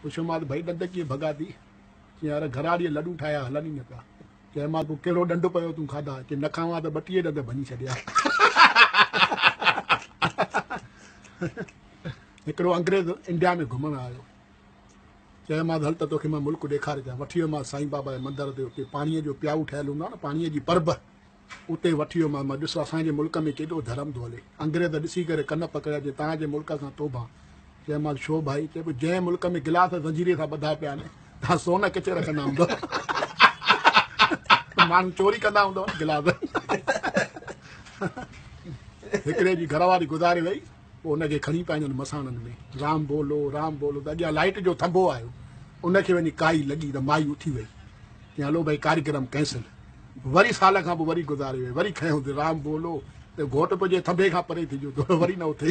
پڇيومانس ڀئي ڏند ڪيئن ڀڳا ٿي؟ چيائين يار گهراڙيء لڏون ٺاهيا هلن ئي نه پيا. چيومانس پوء ڪهڙو ڏنڊ پيو تون کاڌا؟ چي نه کاوان ته 32 ڏند ڀڃي ڇڏيا. هڪڙو انگريز انڊيا ۾ گهمڻ آيو. چيومانس هل ته توکي مان ملڪ ڏيکاري اچان. وٺي ويومانس سائين بابا جي مندر تي اتي پاڻيء جو پيائو ٺهيل هوندو آهي نه پاڻيء جي پرب اتي وٺي ويو مان ڏس اسان جي ملڪ ۾ ڪيڏو ڌرم ٿو هلي. انگريز ڏسي ڪري ڪن پڪڙيا چي توهان جي ملڪ کان توبهان. چيومانس ڇو ڀائي؟ چئي پيو جنهن ملڪ ۾ گلاس زنجيري سان ٻڌا پيا آهن توهان سون ڪٿي رکندا هوندؤ؟ ماڻهو چوري ڪندا هوندؤ نه گلاس. هڪڙي جي گهر واري گذاري وئي پوء ان کي کڻي پنهنجن مساڻن ۾ رام بولو رام بولو ته اڳيان لائيٽ جو ٿنڀو آيو ان کي وڃي ڪائي لڳي ته مائي اٿي وئي. چيائين هلو ڀئي ڪاريڪرم ڪينسل. وري سال کان پوء وري گذاري وئي. وري کنيو ته رام بولو ته گهوٽ پيو چئي ٿنڀي کان پري ٿي جو ٿورو وري نه اٿي.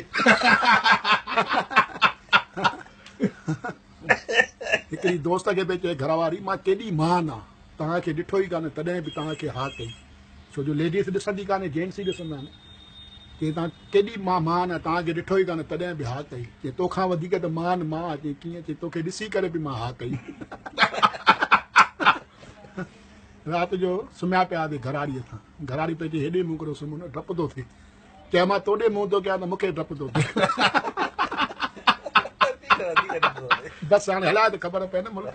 هڪڙي دوست کي پئي چئي گهر واري مان ڪيڏي مهان آ توهان کي ڏٺو ئي ڪانه تڏهن به توهان کي ها ڪئي. ڇو جو ليڊيز ڏسندي ڪانهي جينٽس ئي ڏسندا آهن. چي توهان ڪيڏي مان مهان آ توهان کي ڏٺو ئي ڪانه تڏهن به ها ڪئي. چي توکان وڌيڪ ته مهان مان آ. چي ڪيئن؟ چي توکي ڏسي ڪري به مان ها ڪئي. رات جو سمهيا پيا هئاسين گهراڙيء سان. گهراڙي پئي چئي هيڏي منهن ڪريو سمهو نه ڊپ ٿو ٿئي. چيو مان توڏي منهن ٿو ڪيان ته مون کي ڊپ ٿو ٿئي. بس هاڻي هلاء ته خبر پئي نه ملڪ.